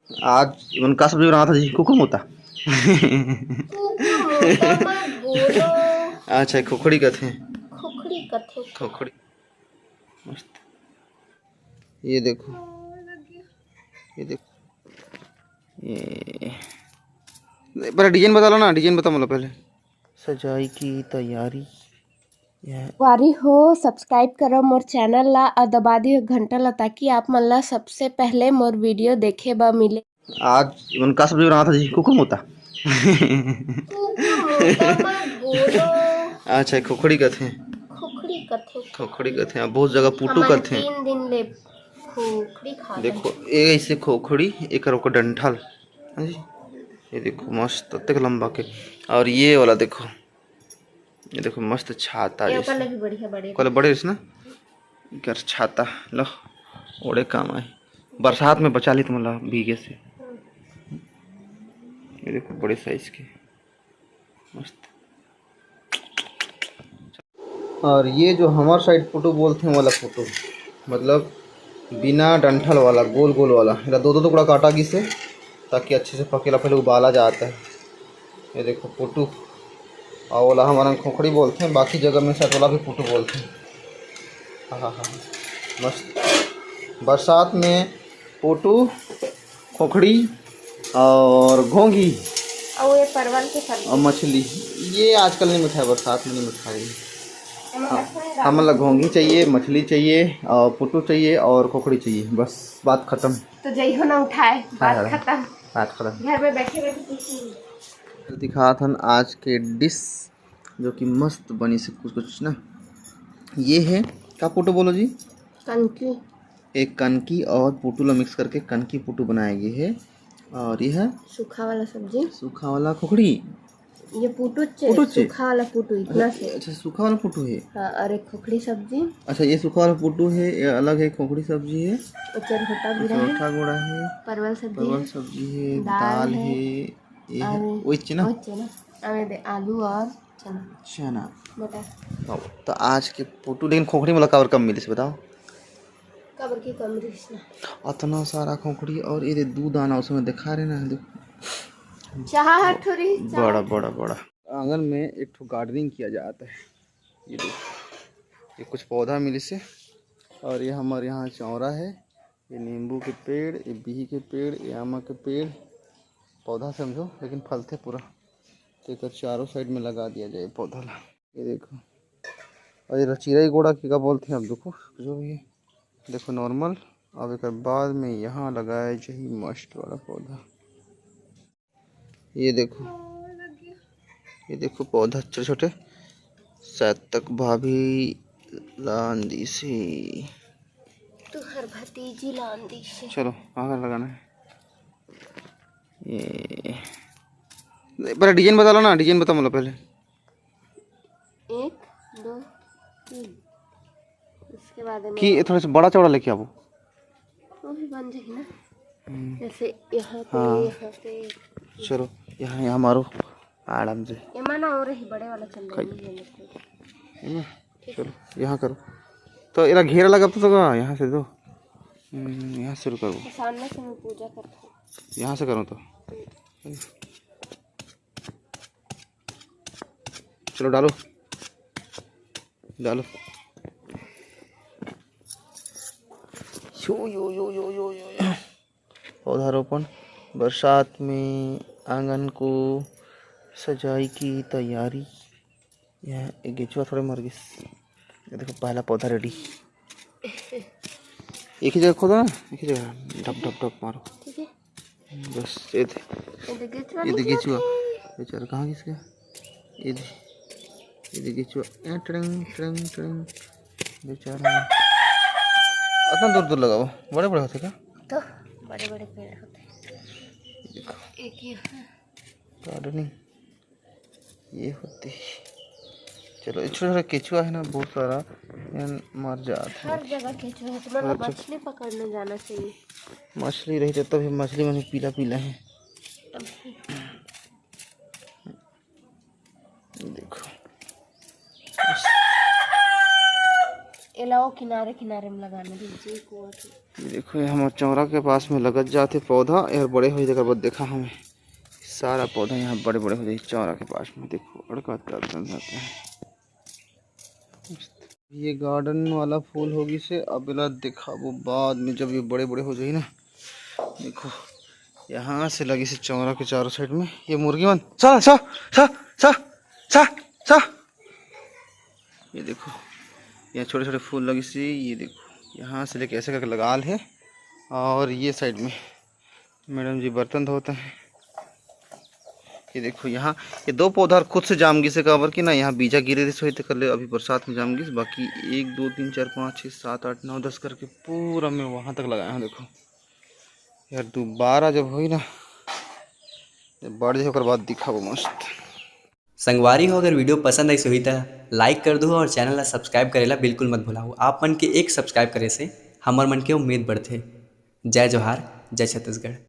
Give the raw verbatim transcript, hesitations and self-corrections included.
आज मन का सब्जी बनावत हस जी? कुकुर मोता। कुकुर मोता मत बोलो। अच्छा, खोखड़ी कथे। खोखड़ी कथे। खोखड़ी। मस्त। ये देखो, ये देखो, ये पहले डिजाइन बता लो ना, डिजाइन बता मोला पहले। सजाई की तैयारी। संगवारी हो, subscribe करो मोर channel ला और दबा दियो घंटा ला, ताकि आप मन ला सबसे पहले मोर video देखे बर मिले। आज मन का सब्जी बनावत हस जी? कुकुर मोता। कुकुर मोता मत बोलो। अच्छा, खोखड़ी कथे। खोखड़ी कथे। खोखड़ी कथे, हाँ, बहुत जगह पुटू हमन कथे। तीन दिन ले खोखड़ी खा देखो, ये ऐसे खोखड़ी, एकर ओकर डंठल, हाँ जी, ये देखो मस्त, अतेक लंबा के। और ये वाला देखो, ये देखो मस्त छाता ये जैसे। ओकर ले भी बढ़िया बड़े। ओकर ले बड़े रहिस ना, एकर छाता लो, ओढ़े काम आही। बरसात में बचा ली तुमन ला भीगे से। ये देखो बड़े size के, मस्त। और ये जो हमर side पुटू बोलथे, वाला पुटू, मतलब बिना डंठल वाला, गोल गोल वाला, एला दो दो टुकड़ा काटा गिस हे, ताकि अच्छे से पकेला। पहले उबाला जाता है। ये देखो पुटू, और ओला हमन खोखड़ी बोलथे, बाकी जगह में शायद ओला भी पुटू बोलथे। हाँ, हाँ, हाँ, मस्त। बरसात में पुटू, खोखड़ी और घोंघी और ये परवल के सब्जी। और मछली, ये आजकल नहीं मिठाई, बरसात में नहीं मिठाई। एमा हाँ, लहसुन डाल। हमन ला घोंघी चाहिए, मछली चाहिए और पुटू चाहिए और खोखड़ी चाहिए, बस बात खत्म। तो जइहो ना उठाए, हाँ, बात हाँ, खत्म। बात खत्म। घर में बैठे बैठे कुछ नहीं। दिखात हन आज के dish, जो कि मस्त बनी से कुछ कुछ ना। ये है का पुटू बोलो जी? कनकी। एक कनकी और पुटू ला mix करके कनकी पुटू बनाए गे हे। और ये है सूखा वाला सब्जी। सूखा वाला खोखड़ी। ये पुटू चे, पुटू चे? सूखा वाला पुटू इतना अच्छा, से। अच्छा, सूखा वाला पुटू है। हाँ, और एक खोखड़ी सब्जी। अच्छा, ये सूखा वाला पुटू है, ये अलग है, खोखड़ी सब्जी है। और चरहोटा गुड़ा है। चरहोटा गुड़ा है। परवल सब्जी परवल है। सब्जी है, दाल दाल है। है, ये है, और वही चे ना? वही चे ना। और ये दे, आलू और चना। चना। मटर। वाह, तो आज के पुटू, लेकिन खोखड़ी मोला काबर कम मिलिस, बताओ? काबर के कम रहिस ना। अतना सारा खोखड़ी और ये दे दू दाना उसमें दिखा रहे ना, देखो। चार ठो रहिस, चार बड़ा, ठो। बड़ा, बड़ा। आंगन में एक ठो gardening किया जाता है। ये देखो, ये कुछ पौधा मिलिस हे और ये हमर यहाँ चौरा है। ये नींबू के पेड़, ये बिही के पेड़, ये आमा के पेड़, पौधा समझो, लेकिन फलथे पूरा। तो एकर चारों side में लगा दिया जाए पौधा ला। ये देखो, और ये चिरई गोड़ा के का बोलथे, अब देखो, जो भी है, देखो normal। अब एकर बाद में यहाँ लगाए जाही मस्त वाला पौधा। ये देखो, ये देखो पौधा छोटे छोटे, शायद तक भाभी लान दिस हे। तुहर भतीजी लान दिस हे। चलो, आगे लगाना है। ये पहले डिजाइन बता लो ना, डिजाइन बता मोला पहले। एक, दो, तीन। उसके बाद में कि ये थोड़ा सा बड़ा चौड़ा लेके आवो। वो भी बन जाही ना। हम्म। जैसे यहाँ पे, हाँ। यहाँ पे। चलो, यहाँ, यहाँ मारो आराम से। एमा ना और ही बड़े वाला चल रहा है, कई- ये मत करो। है ना? चलो, यहाँ करो। तो एला घेरा लगा तो, तो यहाँ से दो। हम्म, यहाँ शुरू करो। तो सामने से मैं पूजा करता हूँ। यहाँ से करो तो। हम्म। चलो डालो, डालो। यो, यो, यो। पौधारोपण, बरसात में आंगन को सजाई की तैयारी। यहाँ एक गेचुआ थोड़े मर गिस। ये देखो, पहला पौधा ready। एक ही जगह खोदो ना, एक ही जगह ढप, ढप, ढप मारो। ठीक है। बस, ये दे। ये दे गेचुआ ये दे निकला गेचुआ। थे। बेचारा कहाँ गिस गया? ये दे, ये दे गेचुआ। ए, टड़ंग, टड़ंग, टड़ंग। बेचारा। अतना दूर, दूर लगाओ, बड़े, बड़े होथे का? तो बड़े, बड़े पेड़ होथे। देखो। एक ये है। Gardening। ये होथे। चलो, ये छोटा, छोटा केचुआ है ना, बहुत सारा, ये मर जात है। हर जगह केचुआ है, तो मतलब हर जगह। मछली पकड़ने जाना चाहिए। मछली रही तो तभी मछली मन पीला पीला है। देखो। एला वो किनारे किनारे में लगाना दीजिए, कुआं के। ये देखो, ये हमर चौरा के पास में लगत जाथे पौधा, एहर बड़े होही, तेकर बाद देखा हमें सारा पौधा यहाँ बड़े बड़े हो जाही चौरा के पास में। देखो, अड़का तक बन जाता है। ये गार्डन वाला फूल हो गिस हे, अब एला दिखाबो बाद में, जब ये बड़े बड़े हो जाही ना। देखो, यहाँ से लगिस हे चौरा के चारों साइड में। ये मुर्गी मन, सा सा सा सा सा सा, ये देखो, यहाँ छोटे छोटे फूल लगिस हे। ये देखो, यहाँ से लेके ऐसे करके लगा ले। और ये साइड में मैडम जी बर्तन धोत हे। ये देखो, यहाँ ये दो पौधा खुद से जाम गिस हे, काबर कि ना, यहाँ बीजा गिरे रिहिस होही, तेकर ले अभी बरसात में जाम गिस। बाकी एक, दो, तीन, चार, पाँच, छः, सात, आठ, नौ, दस करके पूरा मैं वहाँ तक लगाया हूँ। देखो यार, दोबारा जब होही ना, जब बढ़ जाही, ओकर बाद दिखाबो मस्त। संगवारी हो, अगर वीडियो पसंद आइस होही त लाइक कर दू और चैनल ला सब्सक्राइब करे ला बिल्कुल मत भुलाओ। आप मन के एक सब्सक्राइब करे से हमर मन के उम्मीद बढ़थे। जय जोहार, जय छत्तीसगढ़।